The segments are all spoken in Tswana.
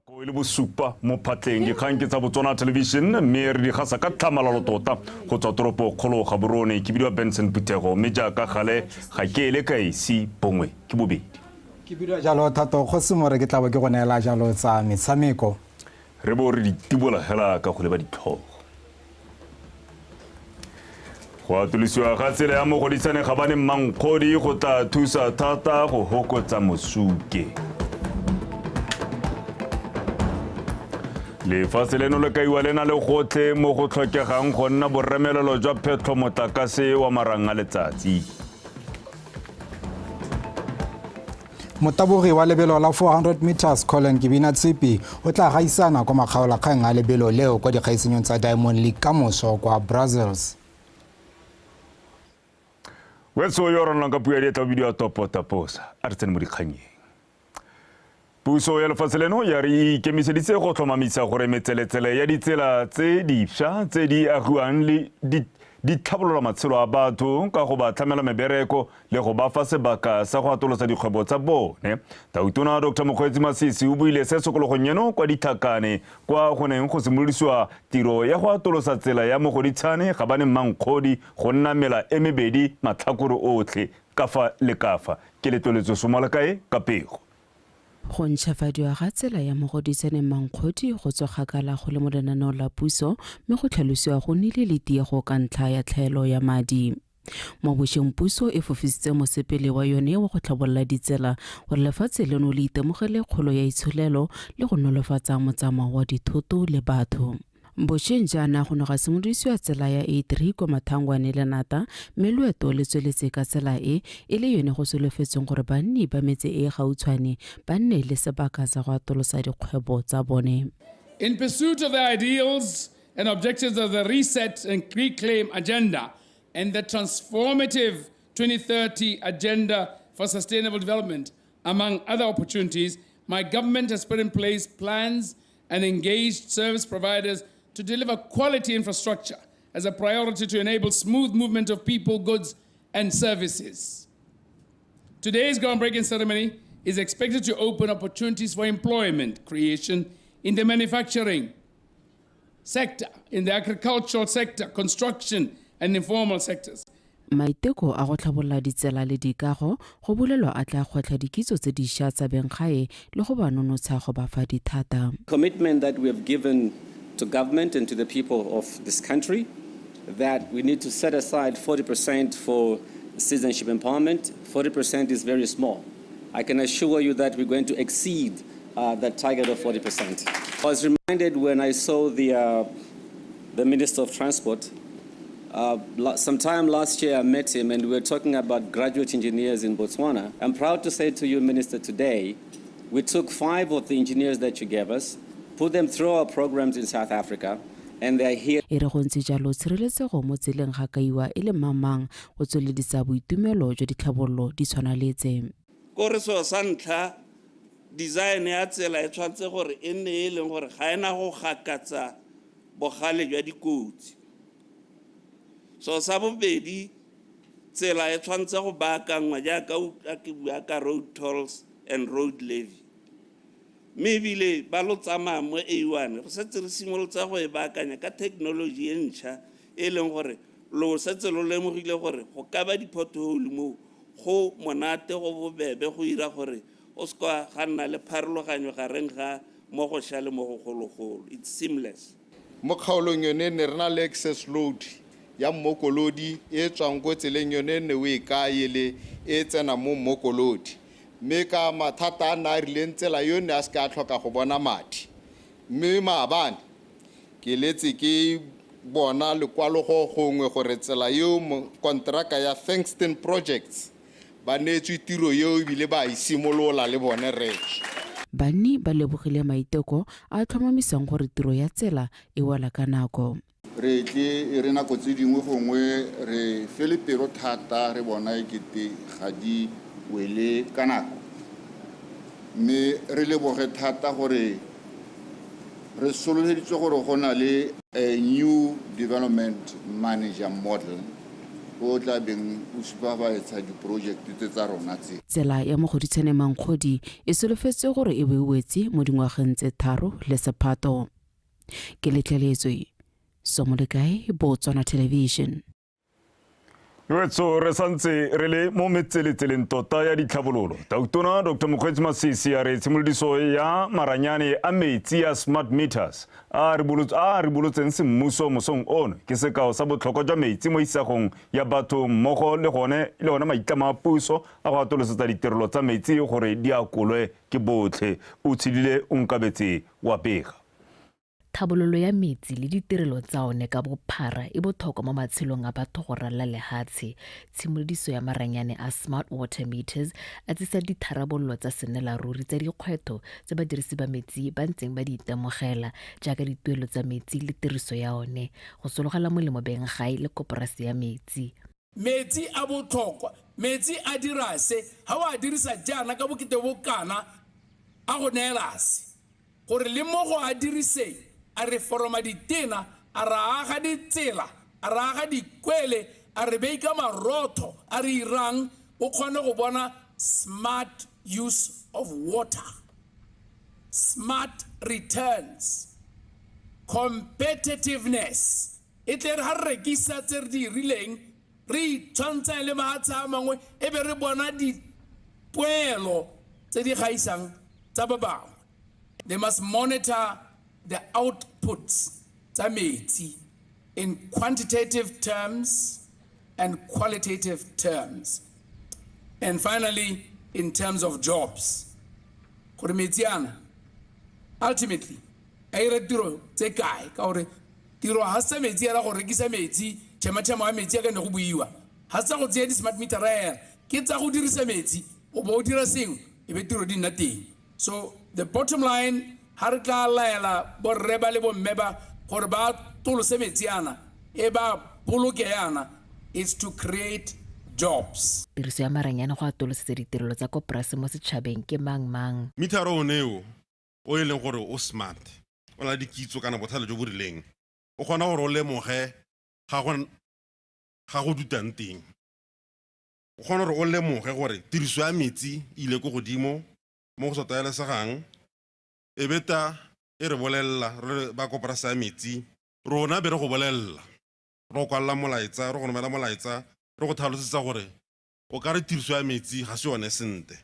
E le bosupa mo phatleng, dikgang ke tsa Botswana Television mme re di gasa ka tlhamalalo tota go tswa toropo kgolo Gaborone. Ke bidiwa Benson Phuthego mme jaaka gale ga ke ele ka esi, bongwe ke bobedi. Ke bidiwa jalo Thato Kgosi More, ke tla bo ke go neela jalo tsa metshameko. Re bo re di tibola hela ka go leba ditlhogo. Go atolosiwa ga tsela ya Mogoditshane Gabane Mmankgodi go tla thusa thata go hokotsa mosuke. Lefatshe leno le kaiwa le na le gotlhe mo go tlhokegang go nna boremelelo jwa phetlho motlakase wa marang a letsatsi. Motabogi wa lebelo la 400 meters Colin Kibina Tshipi o tla gaisana kwa makgaolakgang a lebelo leo kwa dikgaisenyong tsa Diamond League ka moso kwa Brussels. Wetso yo ranlang ka puo ya diatla o bidiwa Topo Taposa. A re tsene mo dikganyeng. Puso ya lefatshe leno ya re e ikemiseditse go tlhomamisa gore metseletsele ya ditsela tse difša tse di agiwang le di tlhabolola matshelo a batho ka go ba tlhamela mebereko le go ba fa sebaka sa go atolosa dikgwebo tsa bone. Tautona Dr. Mokgweetsi Masisi o buile se tshokologong eno kwa Ditlhakane kwa go neng go simolodisiwa tiro ya go atolosa tsela ya Mogoditshane Gabane Mmankgodi go nna mela e mebedi matlhakore otlhe kafa le kafa. Ke Letloletso Somalakae ka pego. Go ntšhafadiwa ga tsela ya Mogoditshane Mmankgodi go tswa kgakala go le mo lenaneong la puso mme go tlhalosiwa go nnile le tiego ka ntlha ya tlhaelo ya madi. Mo bošeng puso e fofisitse mosepele wa yone wa go tlhabolola ditsela gore lefatshe leno le itemogele kgolo ya itsholelo le go nolofatsa motsamao wa dithoto le batho. Bošeng jaana go ne ga simolodisiwa tsela ya A3 kwa Mathangwane le Nata mme loeto le tsweletse ka tsela e e le yone go solofetsweng gore banni ba metse e e gautshwane ba nne le sebaka sa go atolosa dikgwebo tsa bone. In pursuit of the ideals and objectives of the Reset and Reclaim Agenda and the transformative 2030 Agenda for Sustainable Development, among other opportunities, my government has put in place plans and engaged service providers to deliver quality infrastructure as a priority to enable smooth movement of people, goods, and services. Today's groundbreaking ceremony is expected to open opportunities for employment creation in the manufacturing sector, in the agricultural sector, construction, and informal sectors. Maiteko a go tlhabolola ditsela le dikago go bolelwa a tla gwetlha dikitso tse dišwa tsa benggae le go ba nonotsha go ba fa dithata. Commitment that we have given to government and to the people of this country that we need to set aside 40% for citizenship empowerment. 40% is very small. I can assure you that we're going to exceed that target of 40%. I was reminded when I saw the Minister of Transport, sometime last year I met him and we were talking about graduate engineers in Botswana. I'm proud to say to you, Minister, today, we took 5 of the engineers that you gave us, put them through our programs in South Africa, and they're here. E re go ntse jalo tshireletsego mo tseleng ga kaiwa e le mamang go tsweledisa boitumelo jwa ditlhabololo di tshwana le tse. Ko re seo sa ntlha, design ya tsela e tshwanetse gore e nne e leng gore ga ena go gakatsa bogale jwa dikotsi. So sa bobedi, tsela e tshwanetse go baakangwa jaaka ke bua ka road tolls and road levy. Mme ebile ba lo tsamaya mo A1, re setse re simolotse go e baakanya ka technology e ntšha e leng gore lo setse lo lemogile gore go ka ba di-pothole moo go monate go bobebe go ira gore o se ka ga nna le pharologanyo gareng ga mo go ša le mo go gologolo. It's seamless. Mo kgaolong yone ne re na le access road ya Mmokolodi e tswang ko tseleng yone ne o e ka ele e tsena mo Mmokolodi. Mme ka mathata a na a rileng tsela yone a se ka tlhoka go bona madi. Mme maabane ke letse ke bona lekwalo go gongwe gore tsela eo kontraka ya Thankston Projects ba neetswe tiro eo ebile ba e simolola le bone rre. Banni ba lebogile maiteko a tlhomamisang gore tiro ya tsela e wela ka nako. Re tle re nako tse dingwe gongwe re fele pelo thata re bona ekete ga di wele ka nako. Mme re leboge thata gore re solofeditswe gore go na le a new development manager model o tla beng o supervisa diproject tse tsa rona tse. Tsela ya Mogoditshane Mankgodi e solofetswe gore e bo e wetse mo dingwageng tse 3 le sephato. Ke letleletswe Somolekae, Botswana Television. Wetso re santse re le mo metseletseleng tota ya ditlhabololo. Tautona Dr. Mokgweetsi Masisi a re tshimolodiso ya maranyane a metsi a smart meters a ribolotseng semmuso mosong ono ke sekao sa botlhokwa jwa metsi mo isagong ya batho mmogo le gone maitlamo a puso a go atolosetsa ditirelo tsa metsi gore di akolwe ke botlhe. O tshedile Onkabetse wa pega. Tlhabololo ya metsi le ditirelo tsa one ka bophara e botlhokwa mo matshelong a batho go ralala lehatshe. Tshimolodiso ya maranyane a smart water meters a tsisa ditharabololo tsa sennelaruri tsa dikgwetho tse badirisi ba metsi ba ntseng ba di itemogela jaaka dituelo tsa metsi le tiriso ya one go sologela molemo beng gae le koporasi ya metsi. Metsi a botlhokwa, metsi a dira se, ha o a dirisa jaana ka bokete bo kana a go neela se gore le mo go a diriseng a re foroma ditena, a re aga ditsela, a re aga dikwele, a re beika marotho, a re irang o kgone go bona smart use of water, smart returns, competitiveness. E tle re ha re rekisa tse re di rileng re itshwantsha le mahatshe a mangwe e be re bona dipoelo tse di gaisang tsa ba bangwe. They must monitor the outputs tsa metsi in quantitative terms and qualitative terms. And finally, in terms of jobs. Gore metsi ana, ultimately, a ira tiro tse kae? Ka gore tiro ha se metsi era go rekisa metsi, tšhematšhema wa metsi a ka ne go buiwa. Ha se go tseya di-smart meter era, ke tsa go dirisa metsi, o bo o dira sengwe, e be tiro di nna teng. So the bottom line, ha re tla laela borre ba le bomme ba gore ba tolose metsi ana, e ba boloke yana, is to create jobs. Tiriso ya maranyane go atolosetsa ditirelo tsa koporasi mo setšhabeng ke mang mang. Metara one o o e leng gore o smart, o na le dikitso kana botlhale jo bo rileng, o kgona gore o lemoge ga go dutang teng. O kgona gore o lemoge gore tiriso ya metsi e ile ko godimo mo go sa tlwaelesegang, e beta e re bolelela re ba koporasi ya metsi, rona be re go bolelela, re go kwalela molaetsa, re go romela molaetsa, re go tlhalosetsa gore o ka re tiriso ya metsi ga se yone sentle.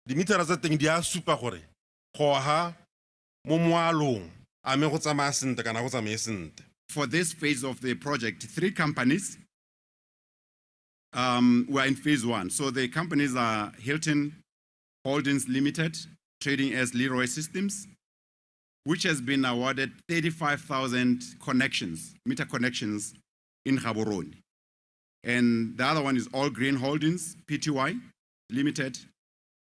Dimitara tsa teng di a supa gore goga mo moalong a mme go tsamaya sentle kana go tsamaye sentle. For this phase of the project, 3 companies were in phase 1. So the companies are Hilton Holdings Limited, trading as Leroy Systems, which has been awarded 35,000 connections, meter connections in Gaborone. And the other one is All Green Holdings, PTY Limited,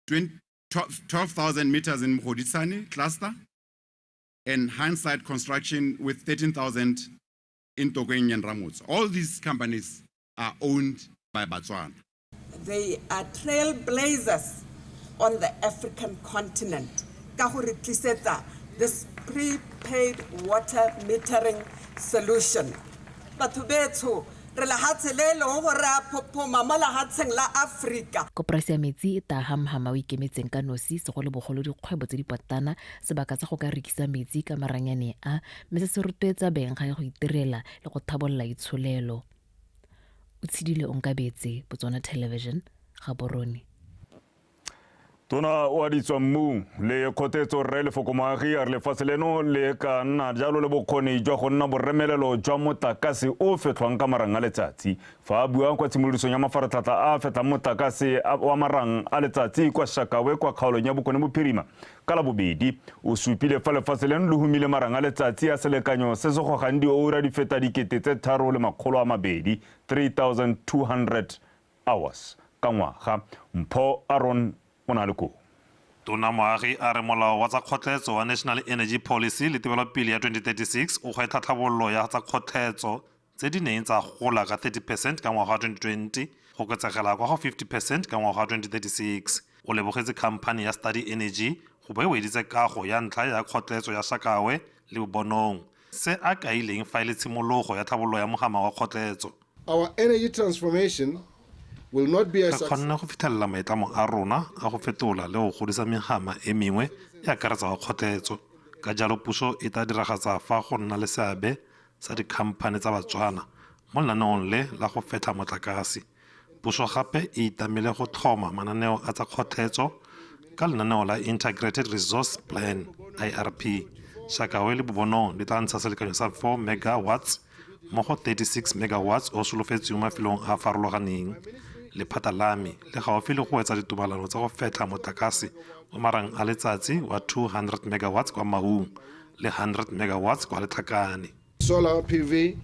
12,000 meters in Mogoditshane cluster, and Hindsight Construction with 13,000 in Tokeng and Ramots. All these companies are owned by Botswana. They are trailblazers on the African continent. Ka go re tlisetsa this prepaid water metering solution. Batho betsho, re lehatshe le leng gore a phophoma mo lehatsheng la Afrika. Koporasi ya metsi e ta hamhama o ikemetseng ka nosi segolobogolo dikgwebo tse di potlana sebaka sa go ka rekisa metsi ka maranyane a, mme se se rotloetsa beng ga go itirela le go thabolola itsholelo. O tshedile Onkabetse, Botswana Television, Gaborone. Tona wa ditswammung le kgothetso rre Lefoko Moagi a re lefatshe leno le ka nna jalo le bokgoni jwa go nna boremelelo jwa motlakase o fetlhwang ka marang a letsatsi. Fa a bua kwa tshimolodisong ya mafaratlhatlha a fetlhang motlakase wa marang a letsatsi kwa Shakawe kwa kgaolong ya Bokone Bophirima ka Labobedi, o supile fa lefatshe leno le humile marang a letsatsi a selekanyo se se gogang dioura di feta 3,200, 3,200 hours ka ngwaga. Mpho Aaron o na le koo. Tona Moagi a re molao wa tsa kgotletso wa National Energy Policy le tebelopele ya 2036 o gwetlha tlhabololo ya tsa kgotletso tse di neng tsa gola ka 30% ka ngwaga wa 2020 go oketsegela kwa go 50% ka ngwaga wa 2036. O lebogetse khamphani ya Study Energy go bo e weditse kago ya ntlha ya kgotletso ya Shakawe le Bobonong, se a kaileng fa e le tshimologo ya tlhabololo ya mogama wa kgotletso. Our energy transformation will not be a Re kgonne go fitlhelela maitlamo a rona a go fetola le go godisa megama e mengwe e akaretsa wa kgotletso. Ka jalo puso e tla diragatsa fa go nna le seabe sa dikhamphane tsa Batswana mo lenaneong le la go fetlha motlakase. Puso gape e itamile go tlhoma mananeo a tsa kgotletso ka lenaneo la Integrated Resource Plan IRP. Shakawe le Bobonong di tla ntsha selekanyo sa 4 megawatts mo go 36 megawatts o solofetsweng mo mafelong a a farologaneng. Lephata la me le gaufi le go wetsa ditumalano tsa go fetlha motlakase wa marang a letsatsi wa 200 megawatts kwa Maung le 100 megawatts kwa Letlhakane. Solar PV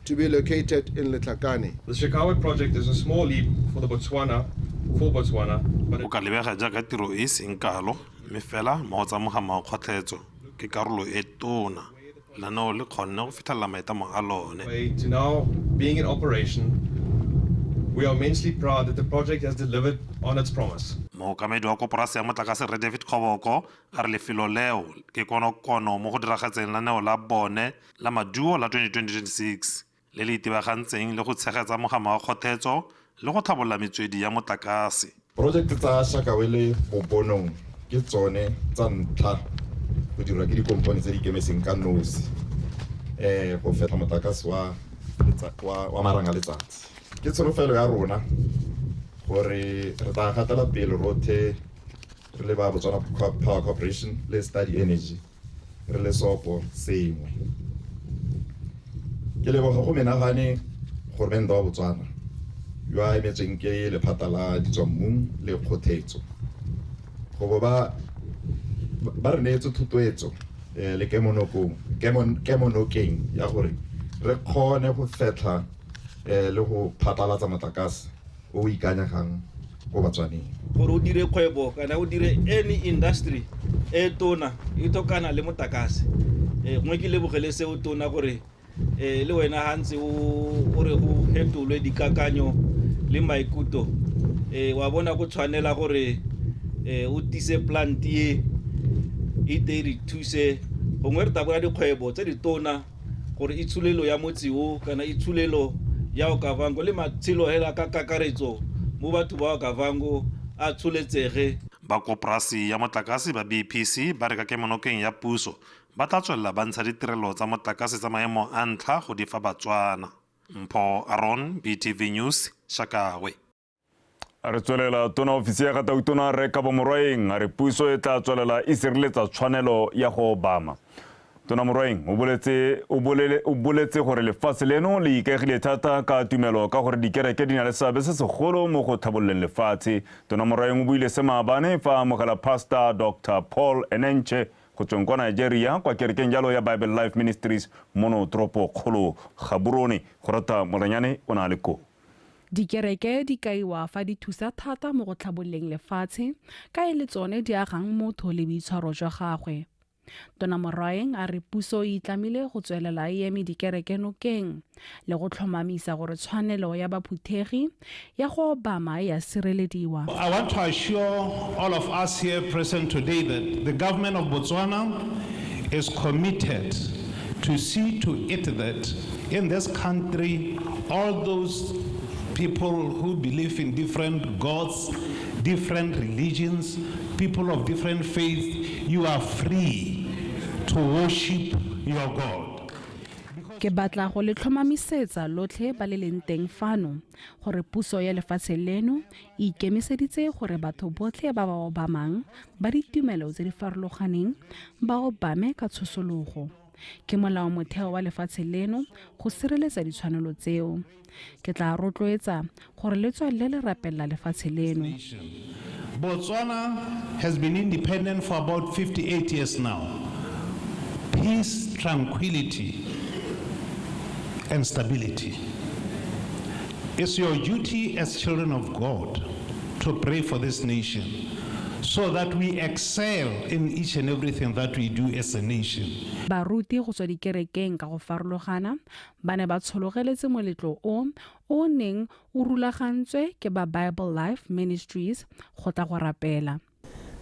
to be located in Letlhakane. The Shakawe project is a small leap for Botswana, but Go ka lebega jaaka tiro e e seng kalo, mme fela mo go tsa mogama wa kgotletso ke karolo e tona. Lenaneo le kgonne go fitlhelela maitlamo a lone. way to now being in operation, we are immensely proud that the project has delivered on its promise. Mookamedi wa koporase ya motlakase Rre David Kgoboko a re lefelo leo ke konokono mo go diragatseng lenaneo la bone la maduo la 2026 le le itebagantseng le go tshegetsa mogama wa kgothetso le go tlhabolola metswedi ya motlakase. Project tsa Shakawe le Bobonong ke tsone tsa ntlha go dirwa ke dikompone tse di ikemetseng ka nosi go fetlha motlakase wa wa marang a letsatsi. Ke tsholofelo ya rona gore re tla gatela pele rotlhe re le ba Botswana Power Corporation le Study Energy re le sopo sengwe. Ke leboga go menagane goromente wa Botswana yo a emetsweng ke lephata la ditswammung le kgothetso go bo ba re neetse thotloetso le kemonokeng ya gore re kgone go fetlha le go phatlalatsa motlakase o o ikanyegang ko Batswaneng. Gore o dire kgwebo kana o dire any industry e tona e tlhokana le motlakase. Gongwe ke lebogele seo tona gore le wena ha ntse o re go fetolwe dikakanyo le maikutlo, wa bona go tshwanela gore o tise plant e e te re thuse gongwe re tla bona dikgwebo tse ditona gore itsholelo ya motse o kana itsholelo ya Okavango le matshelo hela ka kakaretso mo batho ba Okavango a tsholetsege. Ba koporasi ya motlakase ba BPC ba re ka kemonokeng ya puso ba tla tswelela ba ntsha ditirelo tsa motlakase tsa maemo a ntlha go di fa Batswana. Mpho Aron, BTV News, Shakawe. A re tswelela tona ofisi ya ga Tautona Rre Kabo Morwaeng a re puso e tla tswelela e sireletsa tshwanelo ya go obama. Tona Morwaeng o boletse gore lefatshe leno le ikaegile thata ka tumelo ka gore dikereke di na le seabe se segolo mo go tlhabololeng lefatshe. Tona Morwaeng o buile se maabane fa a amogela Pastor Dr. Paul Enenche go tsweng kwa Nigeria kwa kerekeng jalo ya Bible Life Ministries mono toropo kgolo Gaborone. Go rata Moranyane o na le ko. Dikereke di kaiwa fa di thusa thata mo go tlhabololeng lefatshe ka e le tsone di agang motho le boitshwaro jwa gagwe. Tona Morwaeng a re puso e itlamile go tswelela e eme dikereke nokeng le go tlhomamisa gore tshwanelo ya baphuthegi ya go obama e a sirelediwa. I want to assure all of us here present today that the government of Botswana is committed to see to it that in this country all those people who believe in different gods, different religions, people of different faiths, you are free to worship your God. Ke batla go le tlhomamisetsa lotlhe ba le leng teng fano gore puso ya lefatshe leno e ikemiseditse gore batho botlhe ba ba obamang ba ditumelo tse di farologaneng ba obame ka tshosologo. Ke molao motheo wa lefatshe leno go sireletsa ditshwanelo tseo. Ke tla rotloetsa gore le tswelele le rapella lefatshe leno. Botswana has been independent for about 58 years now. Peace, tranquility, and stability. It's your duty as children of God to pray for this nation so that we excel in each and everything that we do as a nation. Baruti go tswa dikerekeng ka go farologana ba ne ba tshologeletse moletlo o neng o rulagantswe ke ba Bible Life Ministries go tla go rapela.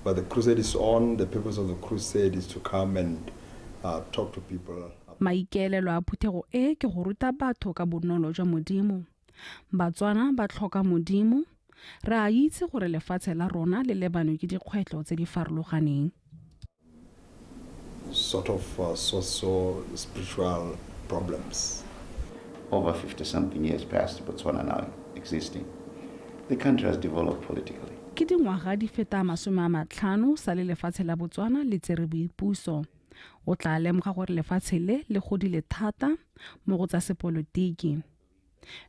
But the crusade is on. The purpose of the crusade is to come and talk to people. Maikaelelo a phuthego e ke go ruta batho ka bonolo jwa Modimo. Batswana ba tlhoka Modimo. Re a itse gore lefatshe la rona le lebanwe ke dikgwetlho tse di farologaneng. Sort of socio-spiritual problems. Over 50-something years past Botswana now existing. The country has developed politically. Ke dingwaga di feta 50 sa le lefatshe la Botswana le tsere boipuso. O tla lemoga gore lefatshe le le godile thata mo go tsa sepolotiki.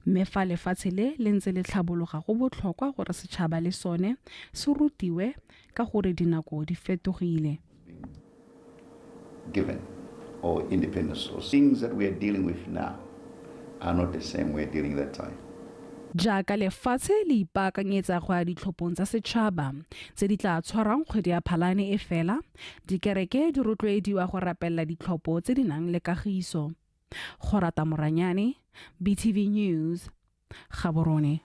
Mme fa lefatshe le le ntse le tlhabologa go botlhokwa gore setšhaba le sone se rutiwe ka gore dinako di fetogile. Given or independent source. Things that we are dealing with now are not the same we are dealing that time. Jaaka lefatshe le ipaakanyetsa go ya ditlhophong tsa setšhaba tse di tla tshwarang kgwedi ya Phalane e fela, dikereke di rotloediwa go rapelela ditlhopho tse di nang le kagiso. Gorata Moranyane, BTV News, Gaborone.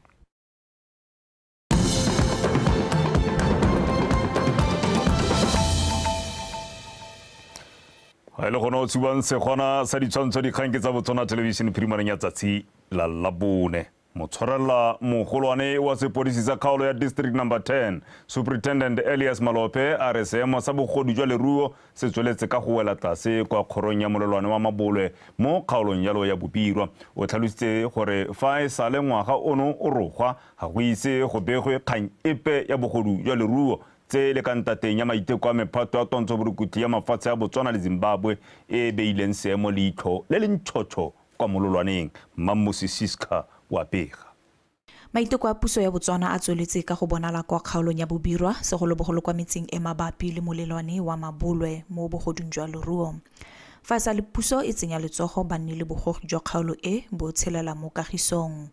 Ga e le gone o tshubang segwana sa ditshwantsho dikgang ke tsa Botswana Television phirimaneng ya tsatsi la Labone. Motshwarela mogolwane wa sepodisi sa kgaolo ya District Number 10, Superintendent Elias Malope, a re seemo sa bogodu jwa leruo se tsweletse ka go wela tlase kwa kgorong ya molelwane wa Mabolwe mo kgaolong yalo ya Bobirwa. O tlhalositse gore fa e sale ngwaga ono o rogwa ga go ise go begwe kgang epe ya bogodu jwa leruo tse le ka ntateng ya maiteko a mephato ya twantsho borukutli ya mafatshe a Botswana le Zimbabwe e beileng seemo leitlho le le ntšhotšho kwa mololwaneng. Mmamusi Siska wa pega. Maiteko a puso ya Botswana a tsweletse ka go bonala kwa kgaolong ya Bobirwa, segolobogolo kwa metseng e mabapi le molelwane wa Mabolwe mo bogodung jwa leruo. Fa e sa le puso e tsenya letsogo, banni le bogogi jwa kgaolo e bo tshelela mo kagisong.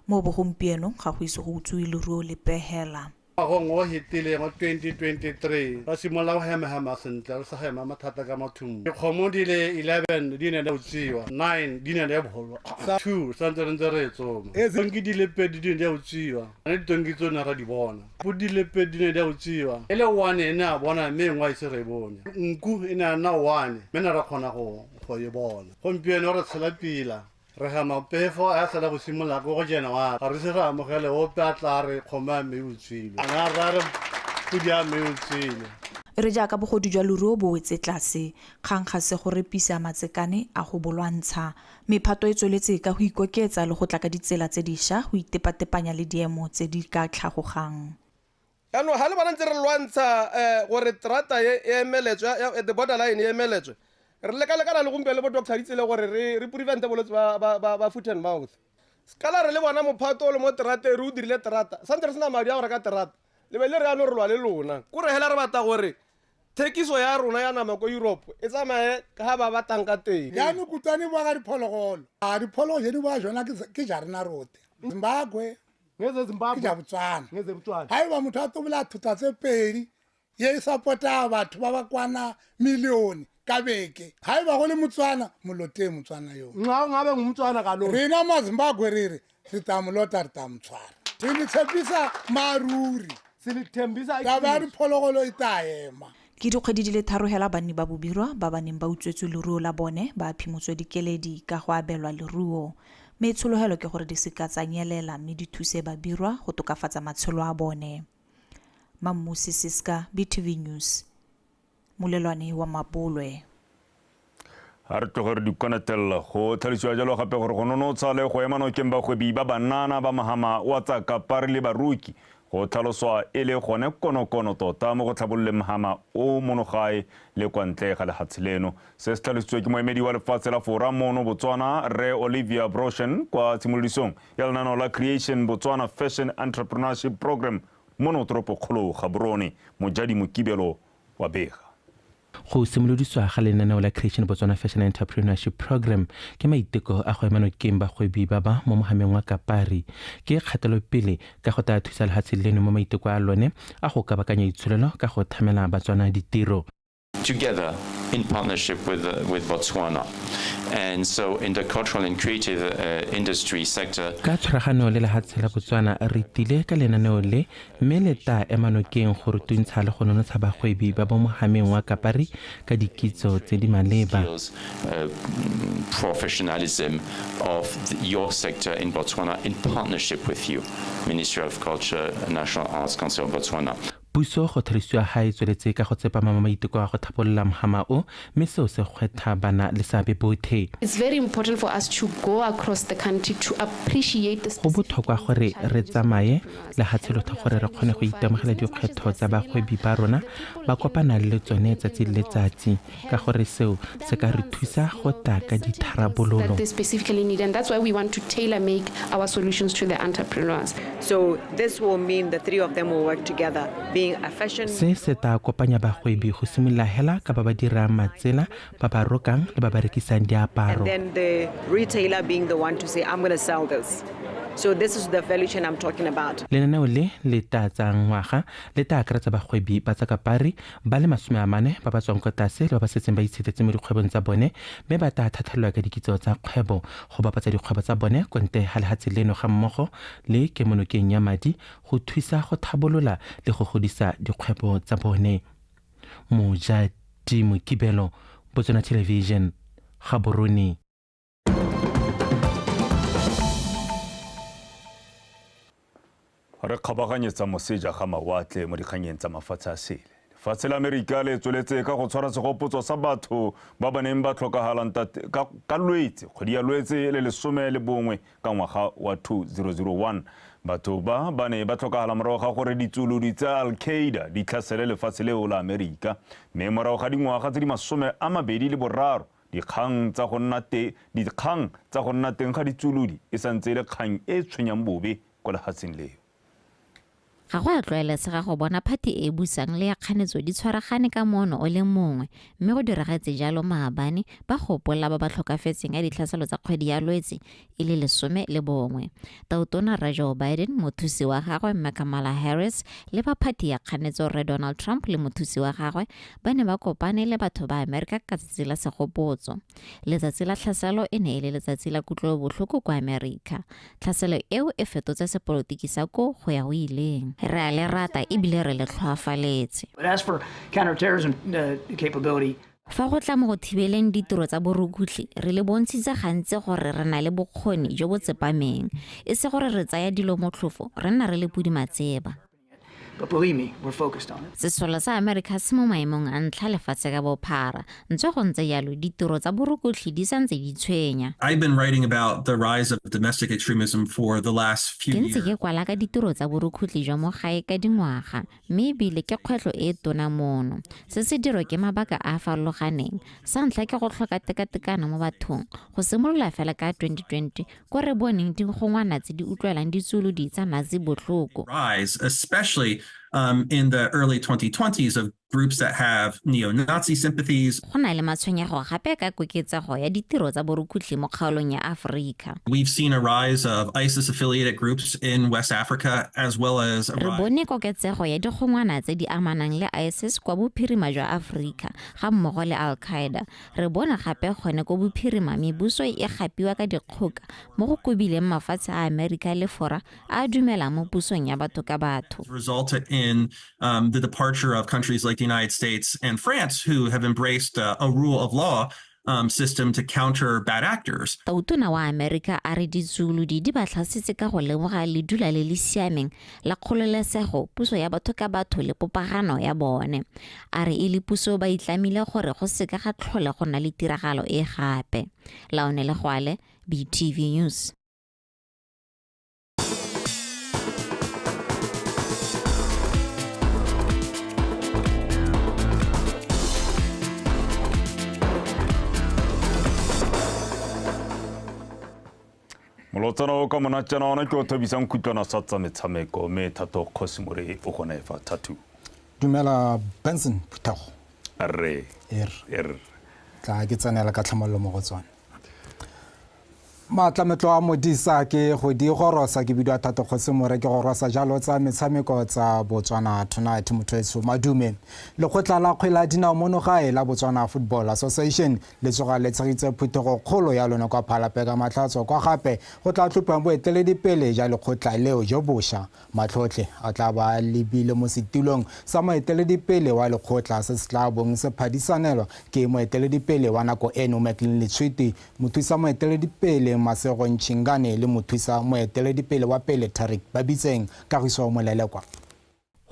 Mo bogompieno ga go ise go utswiwe leruo lepe hela. Ngwageng o fetileng wa 2023 ra simolola go hema-hema sentle, re sa hema mathata ka mathung. Dikgomo di le 11 di ne di utswiwa, 9 di ne di bolwa, 2 santse re ntse re e tsoma. Tonki di le 2 di ne di utswiwa, le ditonki tsone ra di bona. Podi di le 2 di ne di utswiwa, e le 1 e ne a bona mme e nngwe a ise re e bone. Nku e ne a nna 1 mme ne ra kgona go e bona. Gompieno re tshela pila. Re gama pefo a sala go simolola ko go January. Ga re se re amogele ope a tla re kgomo ya mme e utswilwe. A na ra re podi ya mme e utswilwe. Re jaaka bogodu jwa leruo bo wetse tlase, kgang ga se go repisa matsekane a go bolwantsha. Mephato e tsweletse ka go ikoketsa le go tla ka ditsela tse dišwa go itepatepanya le diemo tse di ka tlhagogang. Jaanong ga le bona ntse re lwantsha gore terata e emeletswe, the borderline e emeletswe, re leka-lekana le gompieno le bo Doctor Ditsele gore re prevente bolwetse ba foot and mouth. Sekala re le bona mophato o le mo terate, re o dirile terata, santse re sena madi a go reka terata, le be le re yanong re lwa le lona. Kore hela re batla gore thekiso ya rona ya nama ko Europe e tsamaye ka ha ba batlang ka teng. Jaanong kutlwane bua ka diphologolo. A diphologolo tse di bua jona ke ja rena rote. Zimbabwe, ke ja Botswana. Ha eba motho a tobola thota tse pedi, ye e support-a batho ba ba kwana milione ka beke. Ha eba go le Motswana, molote Motswana yo. Nxa o ngabe nguMotswana kaloku. Rena maZimbabwe re re, re tla mo lota, re tla mo tshwara. Re le tshepisa maruri. Se le thembisa Taba ya diphologolo e tla ema. Ke dikgwedi di le 3 hela banni ba Bobirwa ba ba neng ba utswetswe leruo la bone ba phimotswe dikeledi ka go abelwa leruo. Mme tshologelo ke gore di seka tsa nyelela mme di thuse Babirwa go tokafatsa matshelo a bone. Mammusi Siska, BTV News, molelwane wa Mabolwe. A re tloge re di konetella go tlhalosiwa jalo gape gore go nonotsha le go ema nokeng bagwebi ba banana ba mahama wa tsa kapari le baruki go tlhaloswa e le gone konokono tota mo go tlhabololeng mahama o monogae le kwa ntle ga lefatshe leno. Se se tlhalositswe ke moemedi wa lefatshe la Fora mono Botswana, Rre Olivia Broshen, kwa tshimolodisong ya lenaneo la Creation Botswana Fashion Entrepreneurship Program mono toropokgolo Gaborone. Mojadi Mokibelo wa bega. Go simolodisiwa ga lenaneo la Creation Botswana Fashion Entrepreneurship Program ke maiteko a go ema nokeng bagwebi ba ba mo mohameng wa kapari. Ke kgatelopele ka go tla thusa lefatshe leno mo maiteko a lone a go kabakanya itsholelo ka go thamela Batswana ditiro. Together, in partnership with Botswana. And so in the cultural and creative industry sector, Ka tshwaragano le lehatshe la Botswana re tile ka lenaneo le, mme le tla ema nokeng go rutuntsha le go nonotsha bagwebi ba mo mohameng wa Kapari ka dikitso tse di maleba. Skills, professionalism of your sector in Botswana in partnership with you, Ministry of Culture, National Arts Council of Botswana. Puso go thalisiwa ga e tsweletse ka go tsepama mo maiteko a go thapolola mohama o, mme seo se kgwetlha bana le seabe botlhe. It's very important for us to go across the country to appreciate the Go botlhokwa gore re tsamaye lehatshe lotlhe gore re kgone go itemogela dikgwetlho tsa bagwebi ba rona ba kopana le tsone tsatsi le letsatsi, ka gore seo se ka re thusa go tla ka ditharabololo. that they specifically need, and that's why we want to tailor make our solutions to the entrepreneurs. So this will mean the three of them will work together, being a fashion Se se tla kopanya bagwebi go simolola hela ka ba ba dirang matsela, ba ba rokang le ba ba rekisang diaparo. And then the retailer being the one to say, I'm going to sell this. So this is the value chain I'm talking about. Lenaneo le le tla tsayang ngwaga le tla akaretsa bagwebi ba tsa kapari ba le 40 ba ba tswang kwa tlase le ba ba setseng ba itshetetse mo dikgwebong tsa bone, mme ba tla thathalelwa ka dikitso tsa kgwebo go bapatsa dikgwebo tsa bone kwa ntle ga lehatshe leno ga mmogo le kemonokeng ya madi go thusa go tlhabolola le go godisa dikgwebo tsa bone. Mojati Mokibelo, Botswana Television, Gaborone. Re kgabaganyetsa moseja ga mawatle mo dikganyeng tsa mafatshe a sele. Lefatshe la Amerika le tsweletse ka go tshwara segopotso sa batho ba ba neng ba tlhokagalang ka Lwetse, kgwedi ya Lwetse le 11 ka ngwaga wa 2001. Batho ba ba ne ba tlhokagala morago ga gore ditsolodi tsa Al-Qaeda di tlhasele lefatshe leo la Amerika, mme morago ga dingwaga tse di 23 dikgang tsa go nna teng ga ditsolodi e santse e le kgang e tshwenyang bobe kwa lefatsheng leo. Ga go a tlwaelesega go bona phati e e busang le ya kganetso di tshwaragane ka moono o le mongwe, mme go diragetse jalo maabane ba gopola ba ba tlhokafetseng ka ditlhaselo tsa kgwedi ya Lwetse e le 11. Tautona Rre Joe Biden, mothusi wa gagwe Mme Kamala Harris le ba phati ya kganetso Rre Donald Trump le mothusi wa gagwe ba ne ba kopane le batho ba Amerika ka tsatsi la segopotso. Letsatsi la tlhaselo e ne e le letsatsi la kutlobotlhoko kwa Amerika. Tlhaselo eo e fetotse sepolotiki sa ko go ya go ileng. Re a le rata ebile re le tlhoafaletse. But as for counterterrorism capability, Fa go tla mo go thibeleng ditiro tsa borukutlhi, re le bontshitse gantsi gore re na le bokgoni jo bo tsepameng, e se gore re tsaya dilo motlhofo, re nna re le podi matseba. But believe me, we're focused on it. Sesole sa Amerika se mo maemong a ntlha lefatshe ka bophara, ntswa go ntse jalo ditiro tsa borukutlhi di santse di tshwenya. I've been writing about the rise of domestic extremism for the last few Ke ntse years. ke kwala ka ditiro tsa borukutlhi jwa mo gae ka dingwaga, mme ebile ke kgwetlho e tona mono. Se se dirwa ke mabaka a a farologaneng. Sa ntlha ke go tlhoka tekatekano mo bathong, go simolola fela ka 2020 ko re boneng digongwana tse di utlwelang ditsolodi tsa Nazi botlhoko. Rise, especially in the early 2020s of groups that have neo-Nazi sympathies. Go na le matshwenyego gape ka koketsego ya ditiro tsa borukutlhi mo kgaolong ya Aforika. We've seen a rise of ISIS-affiliated groups in West Africa, as well as a Re rise bone koketsego ya digongwana tse di amanang le ISIS kwa bophirima jwa Aforika ga mmogo le Al-Qaeda. Re bone gape gone ko bophirima mebuso e gapiwa ka dikgoka mo go kobileng mafatshe a Amerika le Fora a a dumelang mo pusong ya batho ka batho. resulted in the departure of countries like the United States and France, who have embraced a rule of law system to counter bad actors. Tautona wa Amerika a re ditsolodi di ba tlhasetse ka go lemoga ledula le le siameng la kgololesego, puso ya batho ka batho le popagano ya bone. A re e le puso ba itlamile gore go seka ga tlhole go nna le tiragalo e gape. Laone Legwale, BTV News. Molotsana o ka monatjana ona ke o thabisang khutlwana sa tsa metshameko, mme Thato Kgosimore o gone fa. Thato. Dumela Benson Phuthego. Rre. Er. Er. Tla ke tsenela ka tlhamallo mo go tsone. Maatlametlo a modisa ke go di gorosa ke bidiwa Thato Kgosi ke gorosa jalo tsa metshameko tsa Botswana Tonight. Motho madume. Lekgotla la kgwele ya dinao mono gae la Botswana Football Association le tsoga le tshegitse phuthego kgolo ya lone kwa Phalape ka Matlhatso, kwa gape go tla tlhophiwang boeteledipele ja lekgotla leo jo bosha. Matlhotlhe a tla ba lebile mo setilong sa moeteledipele wa lekgotla se se tla bong se phadisanelwa ke moeteledipele wa nako eno Maclean Letshwiti, mothusa moeteledipele Masego Ntshingane le mothusa moeteledipele wa pele Tarik Babitseng. Kagiso Molelekwa.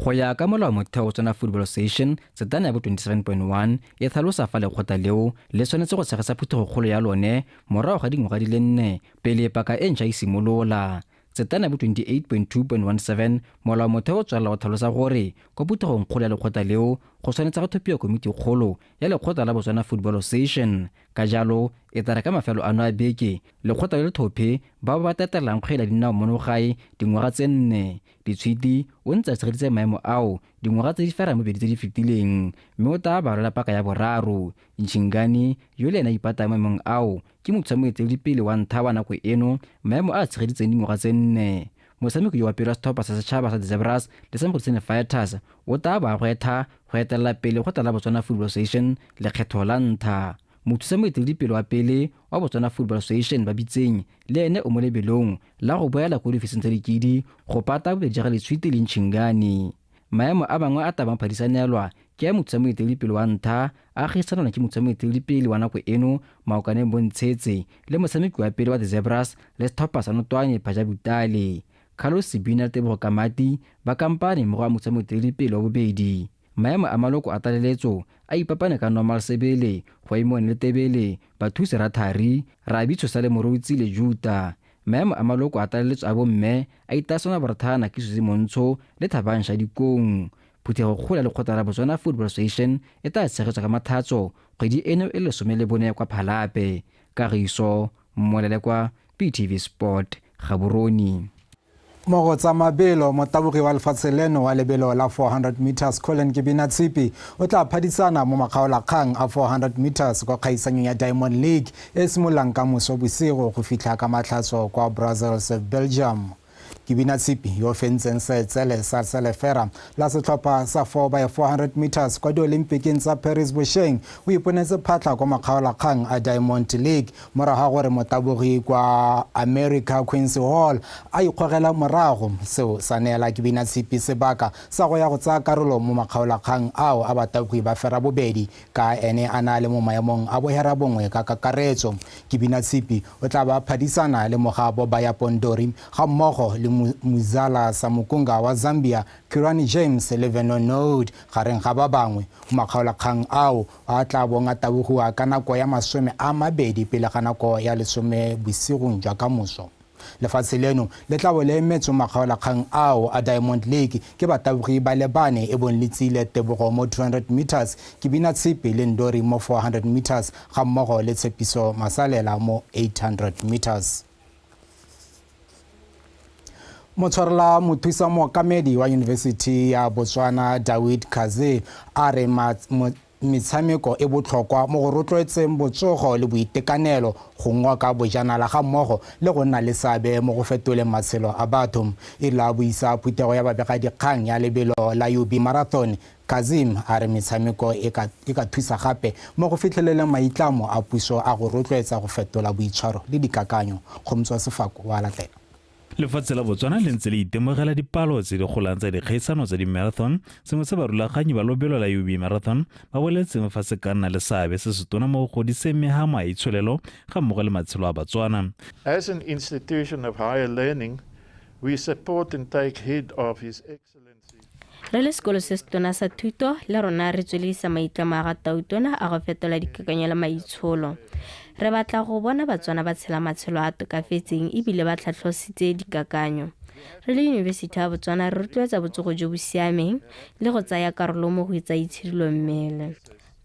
Go ya ka molao motheo Botswana Football Association setana ya bo 27.1 e tlhalosa fa lekgotla leo le tshwanetse go tshegetsa phuthegokgolo ya lone morago ga dingwaga di le 4 pele paka e ntšha e simolola. Setana ya bo 28.2.17 molao motheo o tswelela go tlhalosa gore kwa phuthegong kgolo ya lekgotla leo go tshwanetse go tlhophiwa komiti kgolo ya lekgotla la Botswana Football Association. Ka jalo e tla re ka mafelo ano a beke lekgotla le le tlhophe ba ba tatelang kgwele ya dinao mono gae dingwaga tse 4. Ditshwiti o ntse a tshegeditse maemo ao dingwaga tse di ferang bobedi tse di fetileng, mme o tla ba rwala paka ya boraro. Ntshingane yo le ena a ipatang maemong ao ke mothusa moeteledipele wa ntlha wa nako eno maemo a a tshegeditseng dingwaga tse 4. Motshameki yo wa pele wa setlhopha sa setšhaba sa The Zebras le sa Mogoditshane Fighters o tla ba gwetha go etelela pele go tla la Botswana Football Association lekgetho la ntlha. Mothusa moeteledipele wa pele wa Botswana Football Association Babitseng le ene o mo lebelong la go boela ko diofising tsa dikidi go pata bobedi ja ga Letshwiti le Ntshingane. Maemo a mangwe a tabang phadisanelwa ke a mothusa moeteledipele wa ntlha a gaisanelwa ke mothusa moeteledipele wa nako eno Maokaneng Bontshetse le motshameki wa pele wa The Zebras le setlhopha sa Notwane Phaja Butale. Carlos Sebina le Tebogo Kamati ba kampane mmogo a mothusa moeteledipele wa bobedi. Maemo a maloko a tlaleletso a ipapane ka Normal Sebele, Goimone le Tebele, Bathusi Rathari, Rabi Tshosa le Morutsi le Juta. Maemo a maloko a tlaleletso a bomme a itasona Borathana ke Susie Montsho le Thabang Shadikong. Phuthego kgolo ya lekgotla la Botswana Football Association e tla tshegetswa ka Mathatso kgwedi eno e 14 kwa Phalape. Kagiso Molelekwa, PTV Sport, Gaborone. Mo go tsa mabelo, motabogi wa lefatshe leno wa lebelo la 400 meters Colin Kebinatshipi o tla phadisana mo makgaolakgang a 400 meters kwa kgaisanyong ya Diamond League e simololang ka moso bosigo go fitlha ka Matlhatso kwa Brussels, Belgium. Kebinatshipi yo fentseng seetsele sa selefera la setlhopha sa 4x400 meters kwa diolimpikeng tsa Paris bošeng o iponetse phatlha kwa makgaolakgang a Diamond League morago ga gore motabogi kwa America Quincy Hall a ikgogela morago. Seo sa neela Kebinatshipi sebaka sa go ya go tsaya karolo mo makgaolakgang ao a batabogi ba fera bobedi ka ene a na le mo maemong a bohera bongwe ka kakaretso. Kebinatshipi o tla ba phadisana le mogabo Baya Pondori ga mmogo le Muzala Samukunga wa Zambia, Kirani James le Vernon Node gareng ga ba bangwe. Makgaolakgang ao a tla bong a tabogiwa ka nako ya 20 pele ga nako ya 10 bosigong jwa ka moso. Lefatshe leno le tla bo le emetswe makgaolakgang ao a Diamond League ke batabogi ba le bane e bong Letsile Tebogo mo 200 meters, Kebinatshipi le Ndori mo 400 meters ga mmogo le Tshepiso Masalela mo 800 meters. Motshwarela mothusa mookamedi wa Yunibesithi ya Botswana Dawid Kaze a re metshameko e botlhokwa mo go rotloetseng botsogo le boitekanelo, go ngoka bojanala ga mmogo le go nna le seabe mo go fetoleng matshelo a batho. E la buisa phuthego ya babegadikgang ya lebelo la UB Marathon, Kazim a re metshameko e ka thusa gape mo go fitlheleleng maitlamo a puso a go rotloetsa go fetola boitshwaro le dikakanyo. Kgomtswa Sefako wa latela. Lefatshe la Botswana le ntse le itemogela dipalo tse di golang tsa dikgaisano tsa di-marathon, sengwe se barulaganyi ba lobelo la UB Marathon ba boletseng fa se ka nna le seabe se se tona mo go godiseng mehamo a itsholelo ga mmogo le matshelo a Batswana. As an institution of higher learning, we support and take heed of His Excellency. Re le sekolo se se tona sa thuto le rona re tsweledisa maitlamo a ga Tautona a go fetola dikakanyo le maitsholo. Re batla go bona Batswana ba tshela matshelo a tokafetseng ebile ba tlhatlhositse dikakanyo. Re le Yunibesithi ya Botswana re rotloetsa botsogo jo bo siameng le go tsaya karolo mo go tsa itshidilo mmele.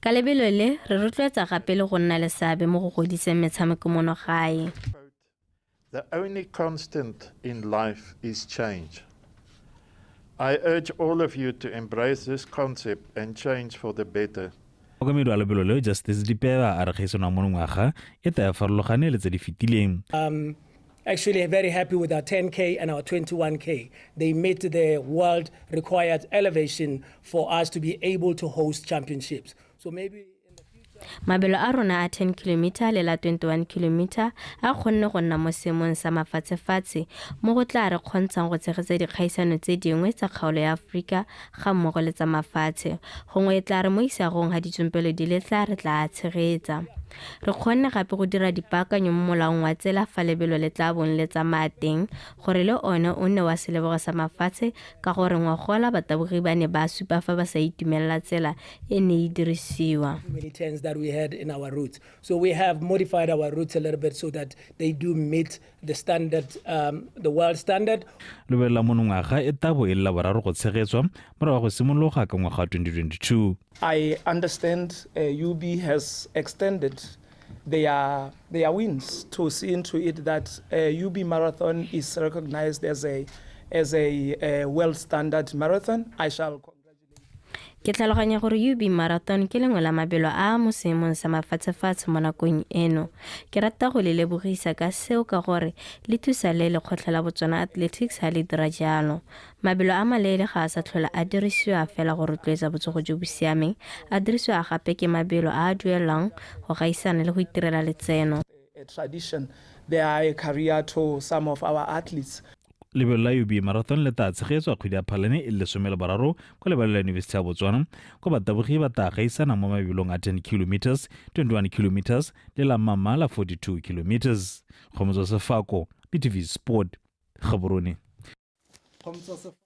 Ka lebelo le re rotloetsa gape le go nna le seabe mo go godiseng metshameko mono gae. The only constant in life is change. I urge all of you to embrace this concept and change for the better. Mokamedi wa lebelo leo Justice Dipeba a re kgaisano ya monongwaga e tla farologane le tse di fetileng. Actually very happy with our 10K and our 21K. They met the world required elevation for us to be able to host championships. So maybe Mabelo a rona a 10 km le la 21 km a kgonne go nna mo seemong sa mafatshefatshe mo go tla re kgontshang go tshegetsa dikgaisano tse dingwe tsa kgaolo ya Aforika ga mmogo le tsa mafatshe. Gongwe e tla re mo isagong ga ditsompelo di le tla re tla tshegetsa. Re kgonne gape go dira dipaakanyo mo molaong wa tsela fa lebelo le tla bong le tsamaya teng gore le one o nne wa selebogo sa mafatshe ka gore ngwagola batabogi ba ne ba supa fa ba sa itumelela tsela e ne e dirisiwa. Many turns that we had in our routes. So we have modified our routes a little bit so that they do meet the standard, the world standard. Lebelo la monongwaga e tabo e le la boraro go tshegetswa morago ga go simologa ka ngwaga wa 2022. I understand UB has extended their wins to see into it that UB Marathon is recognized as a world standard marathon. I shall Ke tlhaloganya gore UB Marathon ke lengwe la mabelo a mo seemong sa mafatshefatshe mo nakong eno. Ke rata go le lebogisa ka seo ka gore le thusa le lekgotlha la Botswana Athletics ha le dira jalo. Mabelo a maleele ga a sa tlhola a dirisiwa fela go rotloetsa botsogo jo bo siameng, a dirisiwa gape ke mabelo a a duelwang go gaisana le go itirela letseno. A tradition, they are a career to some of our athletes. Lebelo la UB Marathon le tla tshegetswa kgwedi ya Phalane e le 13 kwa lebaleng la Yunibesithi ya Botswana kwa batabogi ba tla gaisana mo mabelong a 10 km, 21 km le la mama la 42 km. Kgomotso Sefako, BTV Sport, Gaborone. Kgomotso Sefako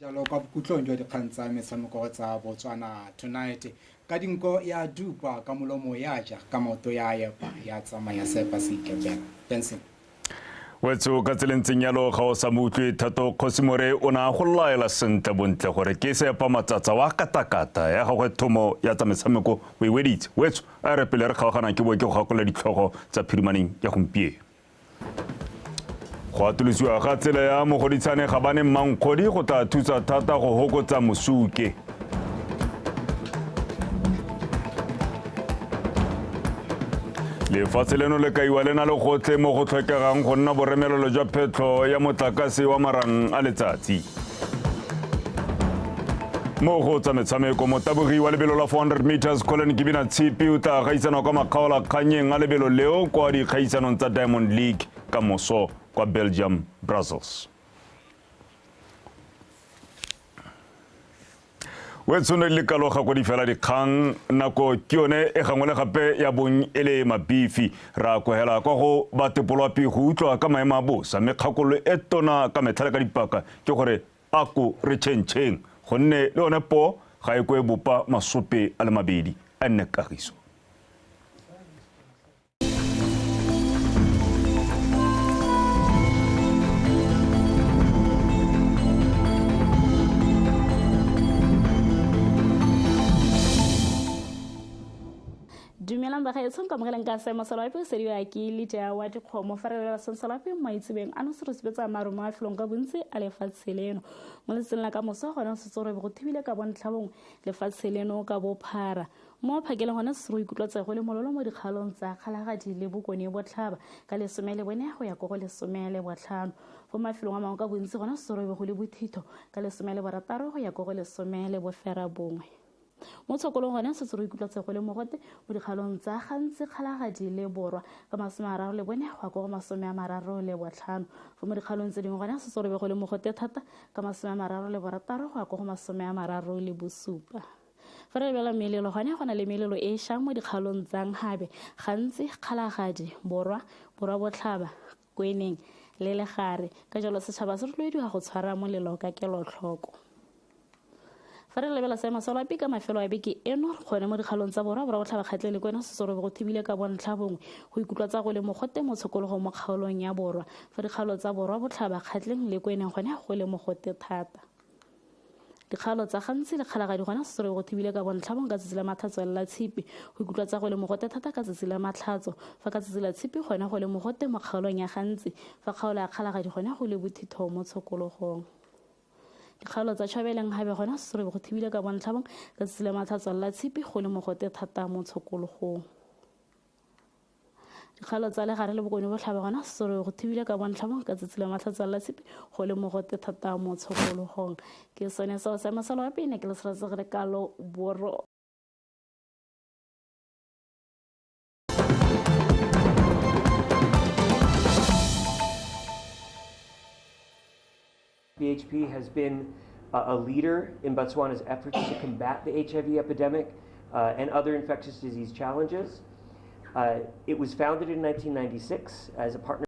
jalo kwa bokhutlong jwa dikgang tsa metshameko tsa Botswana Tonight. Ka dinko ya dupa, ka molomo ya ja, ka maoto ya epa, ya tsamaya sepa se ikepela. Benson. Wetso ka tseleng tseng yalo ga o sa mo utlwe Thato Kgosimore o ne a go laela sentle bontle gore ke sepa matsatsa wa katakata ya gagwe thomo ya tsa metshameko o e weditse. Wetso a re pele re kgaoganang ke boe ke go gakola ditlhogo tsa phirimaneng ya gompieno. Go atolosiwa ga tsela ya Mogoditshane ga bane Mmankgodi go tla thusa thata go hokotsa mosuke. Lefatshe leno le kaiwa le na le gotlhe mo go tlhokegang go nna boremelelo jwa phetlho ya motlakase wa marang a letsatsi. Mo go tsa metshameko, motabogi wa lebelo la 400 meters Colin Kibina Tshipi o tla gaisana kwa makgaolakganyeng a lebelo leo kwa dikgaisanong tsa Diamond League ka moso kwa Belgium, Brussels. Wetshone le kaloga go di fela dikgang nako ke yone e gangwe le gape ya bong e le mabifi. Ra kwegela kwa go batepolwapi go utlwa ka maemo a bosa, mme kgakololo e tona ka metlha le ka dipaka ke gore a ko re tšhentšheng gonne le yone po ga e ko e bopa masope a le mabedi a nne kagiso. Dumelang bagaetsho, nka amogelang ka seemo sa loapi sediwa ke Lydia wa dikgomo. Fa re lela seemo sa loapi maitsebeng ano se re sebetsa marumo a felong ka bontsi a lefatshe leno. Mo letsatsing la ka moso gona setse re be go thibile ka bontlha bongwe lefatshe leno ka bophara. Mo phakeleng gona se re ikutlwa go le mololo mo dikgaolong tsa Kgalagadi le Bokone Botlhaba ka 14 go ya ko go 15. Fo mafelong a mangwe ka bontsi gona se re be go le bothitho ka 16 go ya ko go 19. Mo tshokolong gone setse re ikutlwa go le mogote mo dikgaolong tsa Gantsi, Kgalagadi le Borwa ka 34 go ya ko go 35. Fo mo dikgaolong tse dingwe gone setse re be go le mogote thata ka 36 go ya ko go 37. Fa re lebelela melelo gone go na le melelo e e šang mo dikgaolong tsa Nghabe, Gantsi, Kgalagadi, Borwa, Borwa Botlhaba, Kweneng le Legare. Ka jalo setšhaba se rotloediwa go tshwara molelo ka kelotlhoko. Fa re lebela seemo sa loapi ka mafelo a beke eno gone mo dikgaolong tsa Borwa, Borwa Botlhaba, Kgatleng le Kwena setse re be go thibile ka bontlha bongwe go ikutlwa tsa go le mogote mo tshokologong mo kgaolong ya Borwa. Fa dikgaolo tsa Borwa Botlhaba, Kgatleng le Kweneng gone go le mogote thata. Dikgaolo tsa Gantsi le Kgalagadi gona setse re go thibile ka bontlha bongwe ka tsatsi la Matlhatso le la Tshipi go ikutlwa tsa go le mogote thata ka tsatsi la Matlhatso. Fa ka tsatsi la Tshipi gone go le mogote mo kgaolong ya Gantsi, fa kgaolo ya Kgalagadi gone go le bothitho mo tshokologong. Dikgaolo tsa Chabeleng gabe gona serobe go thibile ka bontlhabong ka tsatsi la matlhatso la tshipi go le mogote thata mo tshokologong. Dikgaolo tsa legare le bokone botlhaba gona serobe go thibile ka bontlhabong ka tsatsi la matlhatso la tshipi go le mogote thata mo tshokologong. Ke sone seo sa masalo wa pele ke le seratsegile kalo boro. BHP has been a leader in Botswana's efforts to combat the HIV epidemic and other infectious disease challenges. It was founded in 1996 as a partner